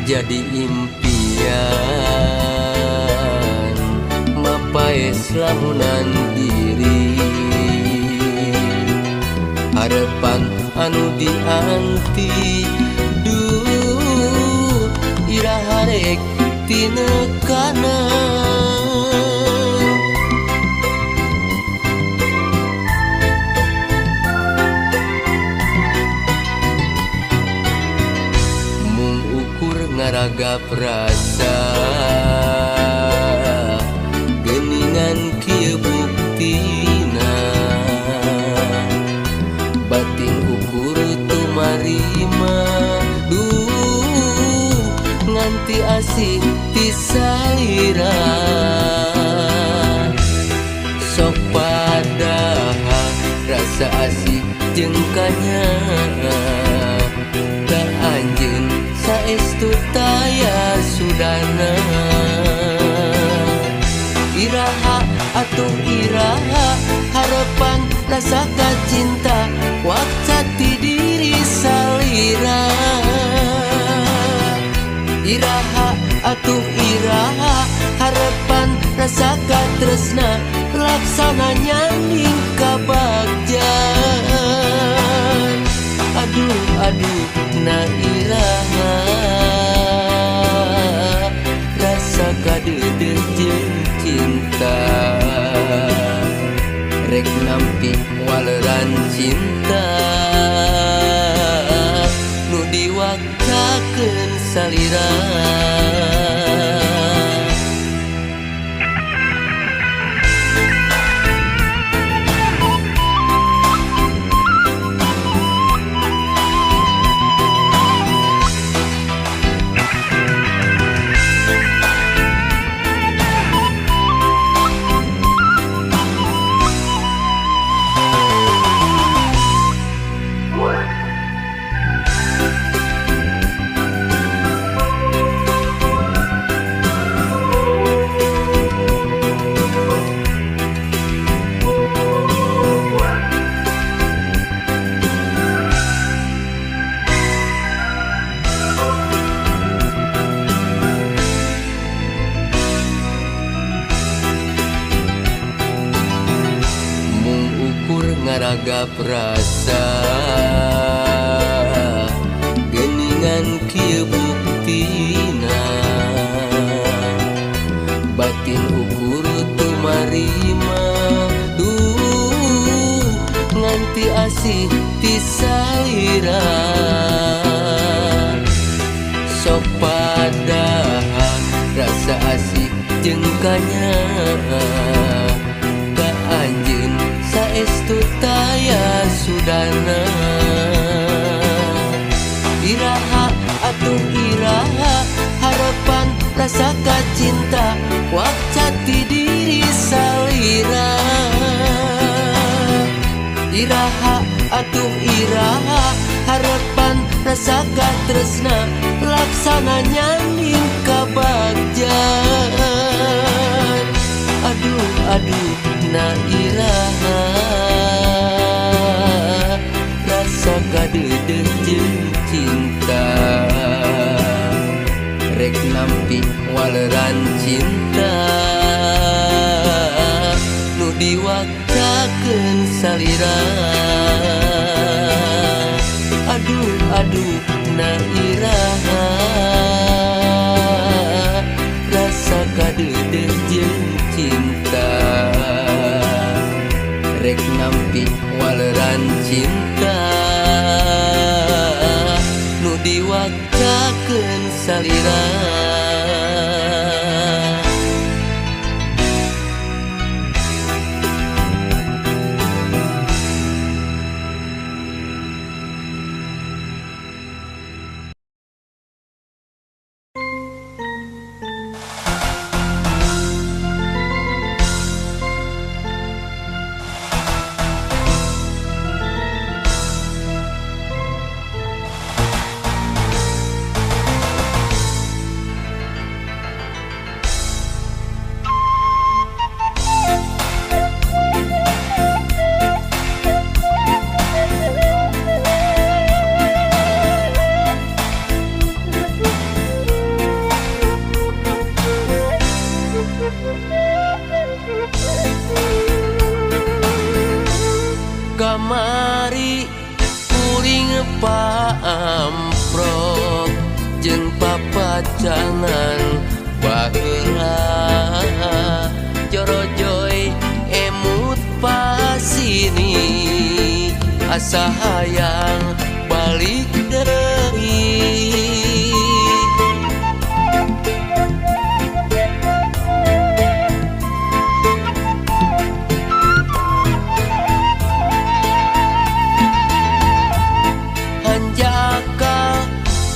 jadi impian mapaes lamunan diri harapan anu dianti duh iraha rek tinekana mung ukur ngaragap rasa geuningan kieu buktina batin ukur tumarima duh nganti asih ti salira sok padahal rasa asih jeung kanyaah ka anjeun saestu taya sudana iraha atuh iraha harapan rasa kacinta wakcati diri salira iraha atuh iraha harapan rasa katresna laksana nyanding kabagjan aduh aduh na iraha rasa kadeudeuh jeung cinta rek nampi waleran cinta nu diwaktakeun salira. Ngaragap rasa geuningan kieu buktina batin ukur tumarima duh nganti asih ti salira sok padahal rasa asih jeung kanyaah ka anjeun saestu taya sudana iraha atuh iraha harapan rasa kacinta wakcati diri salira iraha atuh iraha harapan rasa katresna laksana nyanding kabagjan aduh aduh na iraha rasa kadeudeuh jeung cinta rek nampi waleran cinta nu diwaktakeun salira aduh aduh na iraha rasa kadeudeuh jeung cinta rek nampi waleran cinta nu diwaktakeun salira. wawacangan baheula jorojoy emut pasini asa hayang balik deui.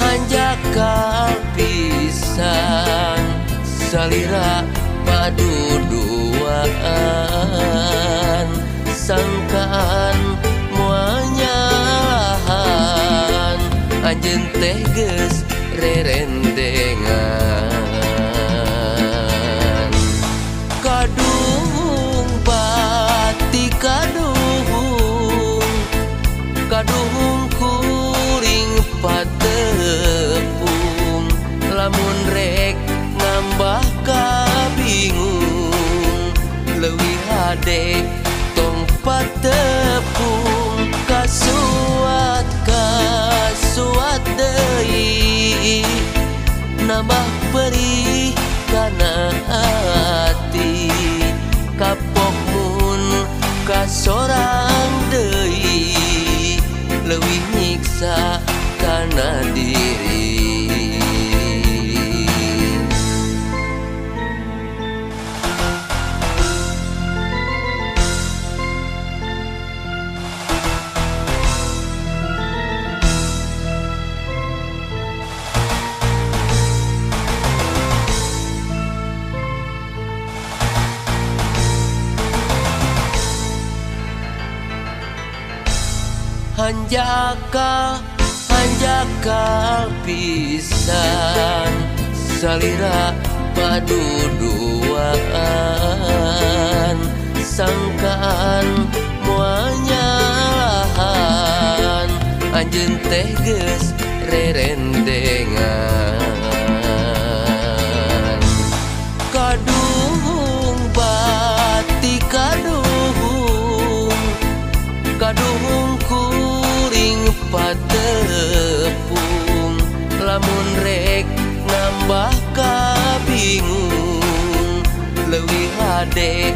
Hanjakal pisan salira paduduaan sangkaan moal nyalahan anjeun teh geus rerendengan. Kaduhung bati kaduhung kaduhung kuring patepung lamun rek nambah kabingung leuwih hade tong patepung kasuat kasuat deui nambah perih kana ati kapok mun kasorang deui leuwih nyiksa kana diri. Hanjakal hanjakal pisan salira paduduaan sangkaan moal nyalahan anjeun teh geus rerendengan. Kaduhung bati kaduhung kaduhung kuring patepung lamun rek nambah kabingung leuwih hade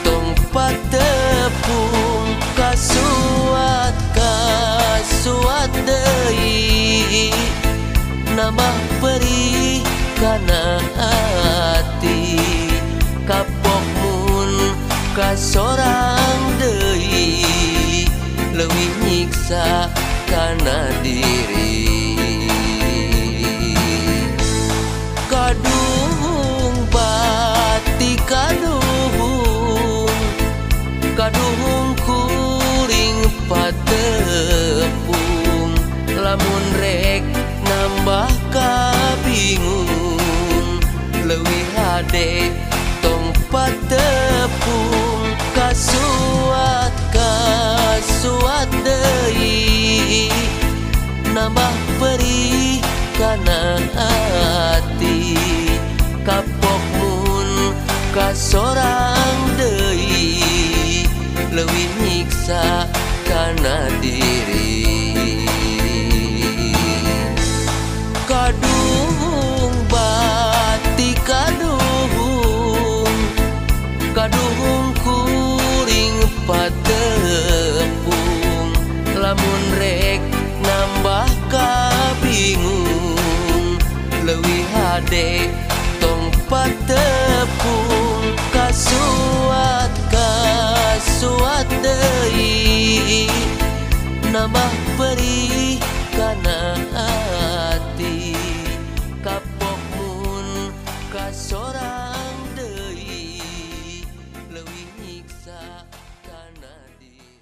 tong patepung kasuat kasuat deui nambah perih kana ati kapok mun kasorang deui leuwih nyiksa kana diri. Kaduhung bati kaduhung kaduhung kuring patepung lamun rek nambah kabingung leuwih hade tong patepung kasuat kasuat deui nambah perih kana ati kapok mun kasorang deui leuwih nyiksa kana diri. Kaduhung bati kaduhung kaduhung kuring patepung lamun rek nambah kabingung leuwih hade tong patepung kasuat kasuat deui nambah perih kana ati kapok mun kasorang deui leuwih nyiksa kana diri.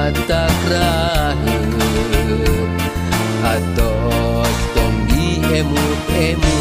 matak raheut atos tong diemut-emut.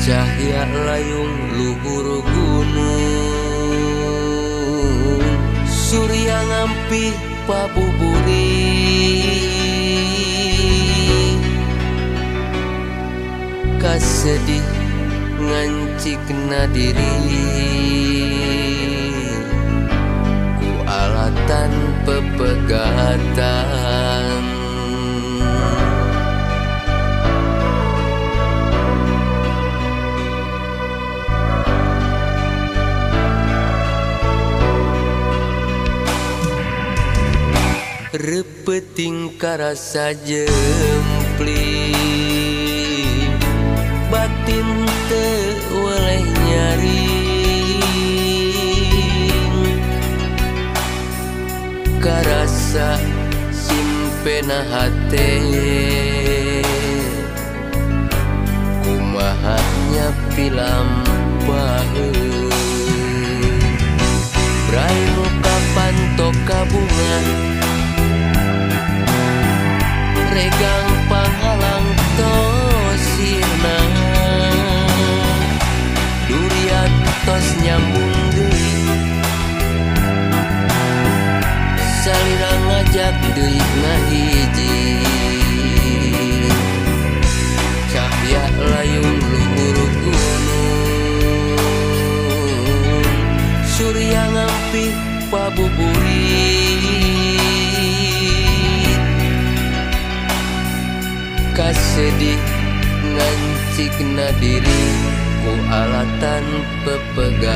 Cahya layung luhur gunung, surya ngampih pabuburi, kasedih ngancikna diri ku alatan pepegatan. Repeting karasa jempling, batin teu weleh nyaring, karasa simpena hate, kumaha nya pilampaheun. Brai muka panto ka bunga, regang panghalang tosirna, duriat tos nyambung deui, salira ngajak deui ngahiji. Cahya layung luhur gunung, surya ngampih pabuburit, kasedih ngancikna diri ku alatan pepegatan.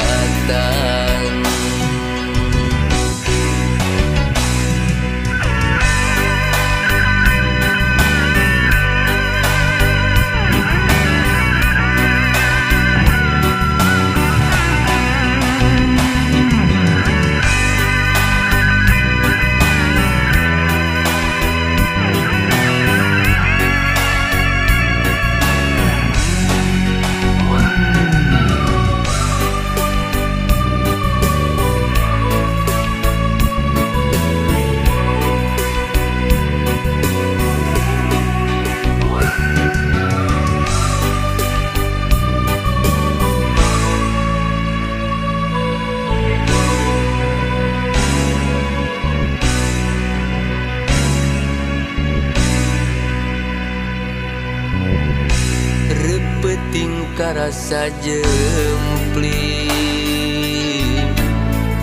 Repeting karasa jempling,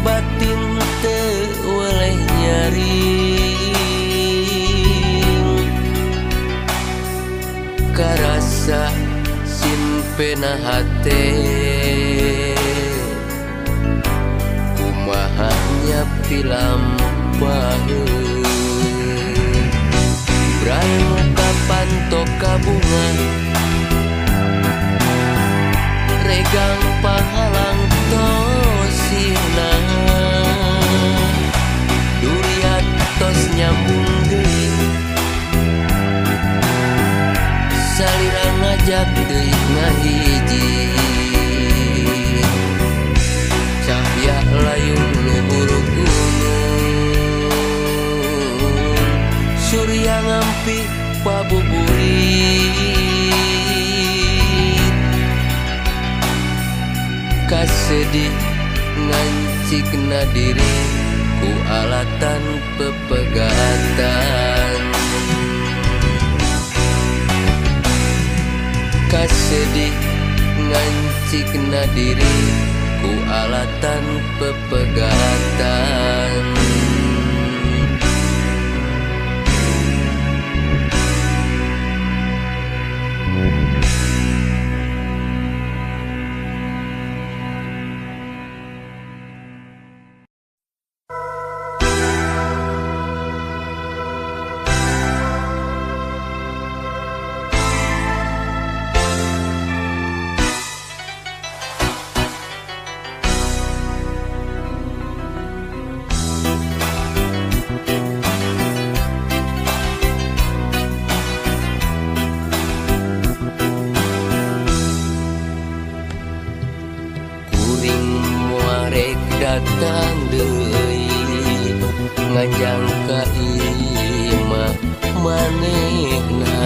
batin teu weleh nyaring, karasa simpena hate, kumaha nya pilampaheun. Brai muka panto ka bunga, regang panghalang tosirna, duriat tos nyambung deui, salira ngajak deui ngahiji. Cahya layung luhur gunung, surya ngampih pabuburit, kasedih ngancikna diri ku alatan pepegatan. Kasedih ngancikna diri ku ku alatan pepegatan. Datang deui nganjang ka imah manehna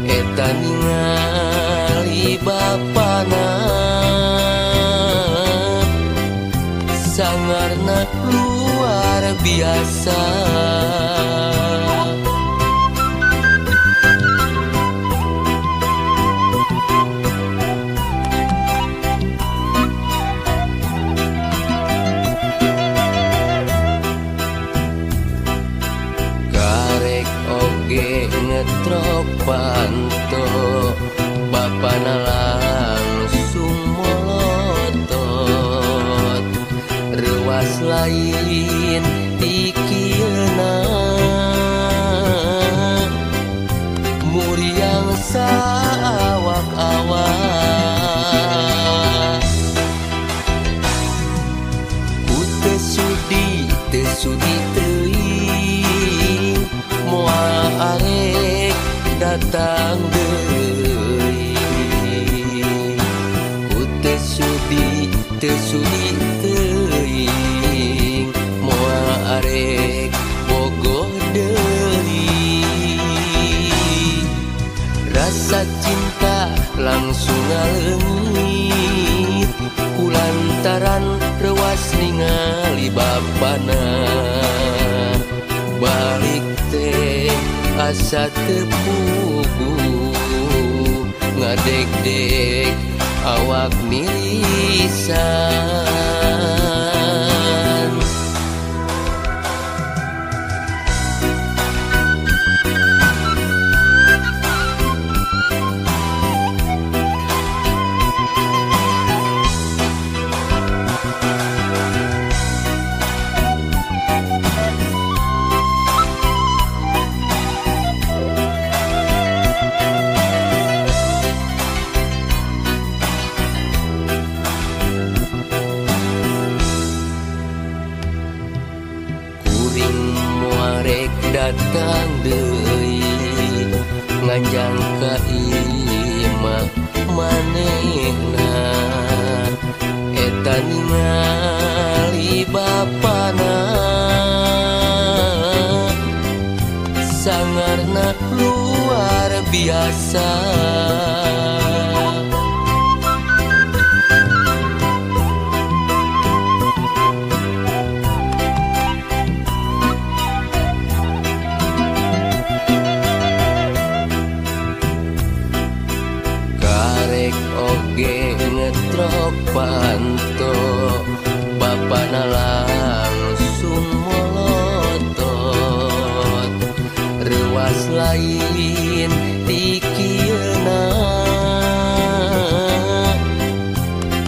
eta ningali bapana sangarna luar biasa. Ngetrok panto bapana langsung molotot reuas lain dikieuna muriang saawak-awak ku teu sudi teuing moal arek datang deui ku teu sudi teuing moal arek bogoh deui rasa cinta langsung ngaleungit kulantaran reuas ningali bapana balik teh asa teu puguh ngadegdeg awak mirisan. Datang deui nganjang ka imah manehna eta ningali bapana sangarna luar biasa. Oge ngetrok panto bapana langsung molotot reuas lain dikieuna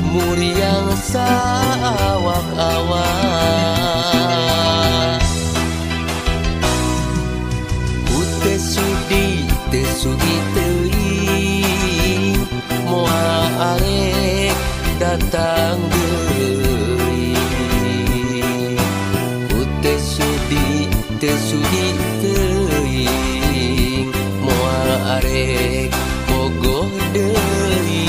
muriang saawak-awak ku teu sudi teuing moal arek datang deui ku teu sudi teuing moal arek bogoh deui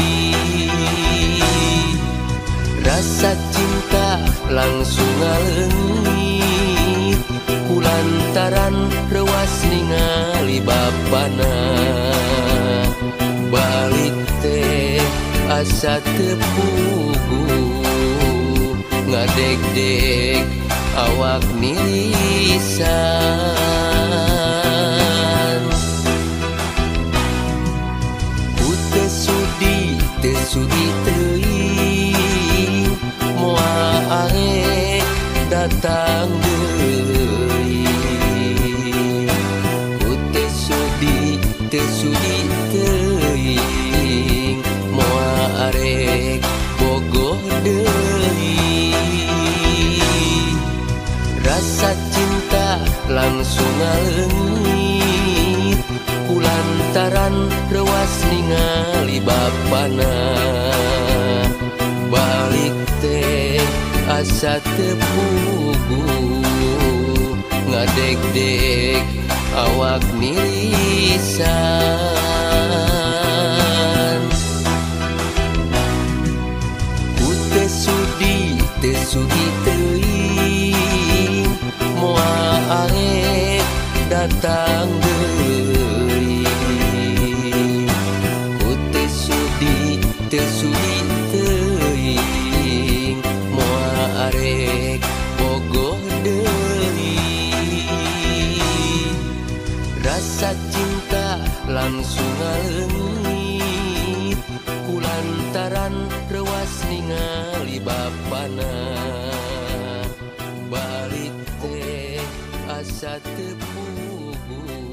rasa cinta langsung ngaleungit kulantaran reuas ningali bapana balik teh asa teu puguh ngadegdeg awak mirisan. Ku teu sudi teuing datang deui. Ku teu sudi teuing moal arek bogoh deui. Rasa cinta langsung ngaleungit kulantaran reuas ningali bapana. Balik teh asa teu puguh ngadegdeg awak nirisan. Ku teu sudi teuing moal arek datang deui. Ku teu sudi teuing moal arek bogoh deui. Rasa cinta langsung ngaleungit kulantaran reuas ningali bapana. Balik teh asa teu puguh.